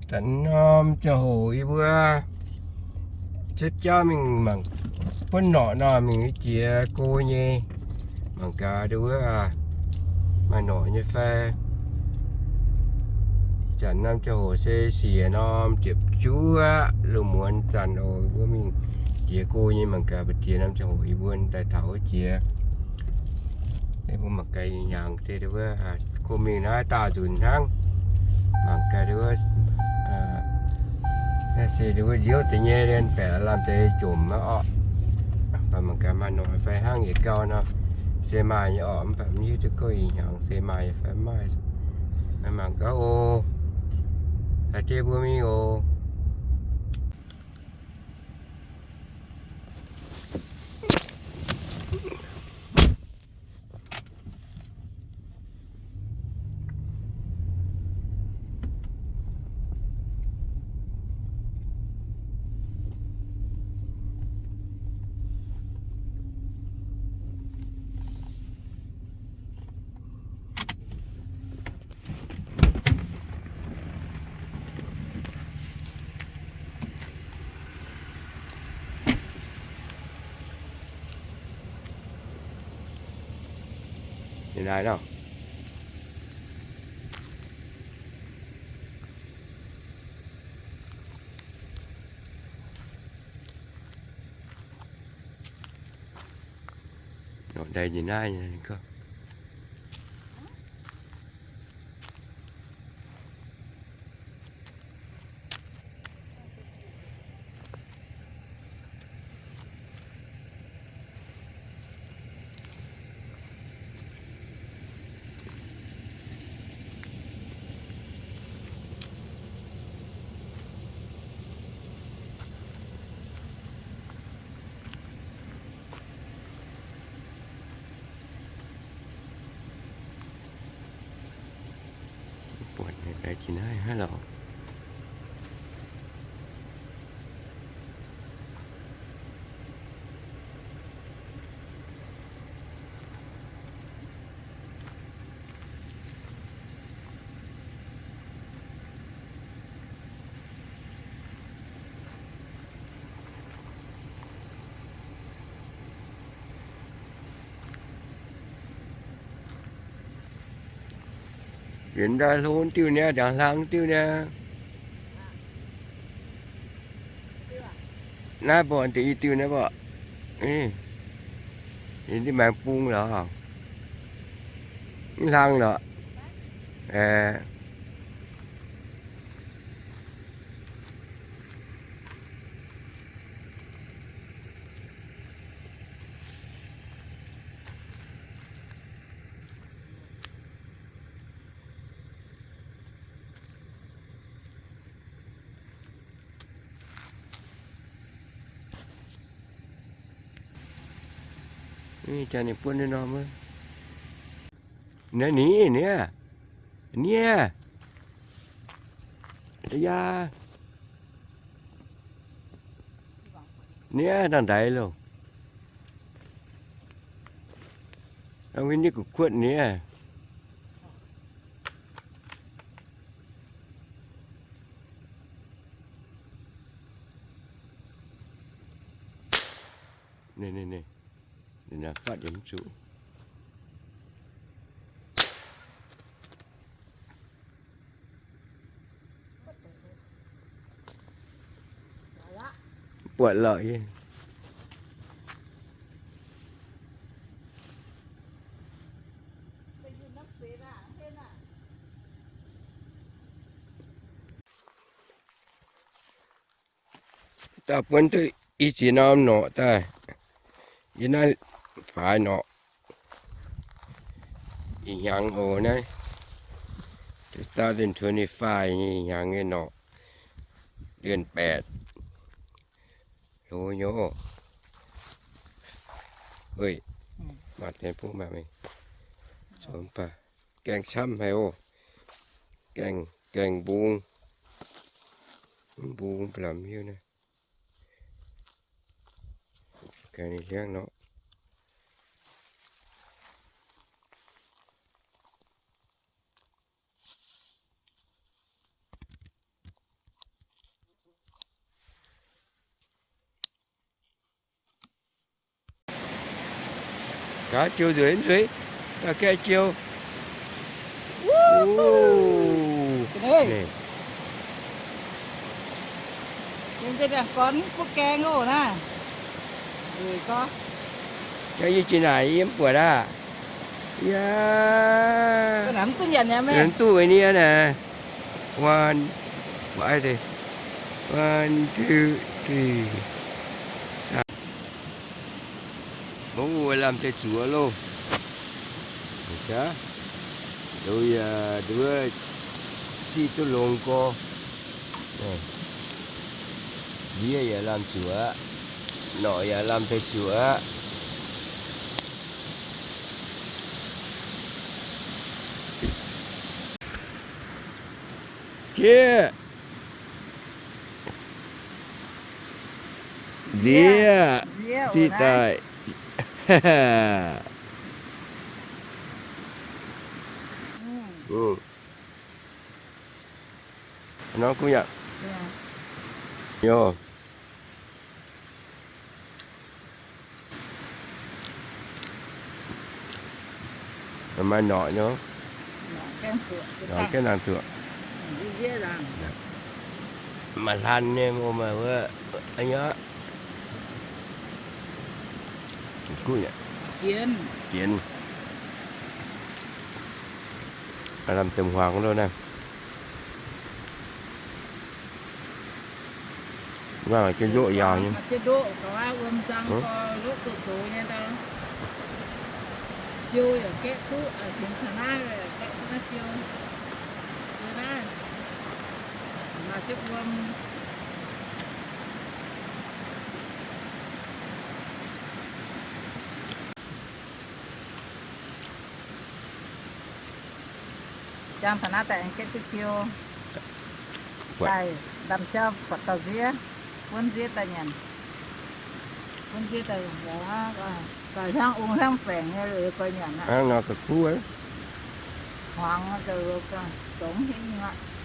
Zanc norm ziangh hoc yie mbuo cuotv jauv mingh mangc buonv norqc nor, mingh jiex go nyei. Mangc gaax ndau wuov maaih norqc nyei fai. Zanc norm ziangh hoc se siec norm ziepc juov lungh muonz zanc oc, mbuo mingh jiex go nyei. Mangc gaax mbu'ziex norm ziangh hoc yie mbuo daaih taux wuov jiex. Mbuo mangc gaax hnyangx se ndau wuov go mingh naaiv daauh nzunc hnangv. Mangc gaax ndau wuov, naaiv se ndau wuov nziouv deix nyei, liemh baeqc lamh deix jomc aqv orqc. Mv baac mangc gaax maaih norqc fai hnangv yietc gauh nor, se maaih nyei orqc, mv baac mv hiuv duqv gorngv ih hnyangx se maaih fai mv maaih. Mangc gaax oc. Laaix ndie mbuo mingh oc. Ninh naaiv nor. Norqc ndai nyei naaiv nyei gorngv. Buatc naaiv jiex naaiv hnangv lorqc. Yietc ndaaih hlo diuh niaa, njang hlang diuh niaa. Naaiv mbuo deix i diuh naaiv mbuo, ninh maengx bung lorqc, mv hlang lorqc. Jaa ninh buonv nyei norm wuov. Naaiv ninh, nie, nie, yaa, nie dangh ndaix loh. Aa, mbuo nyei gu'kuotv nie. Ninh, ninh, ninh, ninh naaiv fatv yiem zuqc. Buatc lorqc yie. Dauh buonv duqv i ziex norm norqc daaih. Yie naaiv faix norqc. Ih hnyangx oc naaiv. Two thousand twenty-five nyei ih hnyangx nyei norqc. Dien baetc. Hlo nyei oc. Ui, maaih deix bungv maaih mingh. Zoux mv baac gaengh camv haic oc. Gaengh, gaengh mbung. Mbung ba'laqc mv hiuv naaiv. Gaengh ninh hliangv nor. Gaax jiou nzueic nzueic, ga'gaeqv jiou. Wuov, yie gorn butv gaeng oc naaiv. Jangv yie jiex naaic yie mv buatc aqv. Yaac mv duqv nie naaic. One, one, two, three. Mv lamh deix zuoqc loh. Yaac siqv duqv longx gorx. Ndiev yaac lamh zuoqc aqv. Norqc yaac lamh deix zuoqc aqv. Jieqv. Nziev. Siqv daaih. Nor guv yaac. Yo. Maaih norqc nyei. Norqc gaengh laangh zuoqc. Maaih hlan nyei, maaih wuov, a'nyei. Guv yaac. Jienv. Lamh deix hmuangx loh naaiv. Nqaang jienv ndoqv yaauc nyei. Jangx taux naaiv daaih aengx gaeqv duqv jiou. Daaih ndamv jauv buatc dauh nziev, buonv nziev daaih nyanc. Buonv nziev daaih nyanc, daaih hnyangx ong hnyangx baengc nyei, goix nyanc aqv. Hmuangx zoux hingh aqv.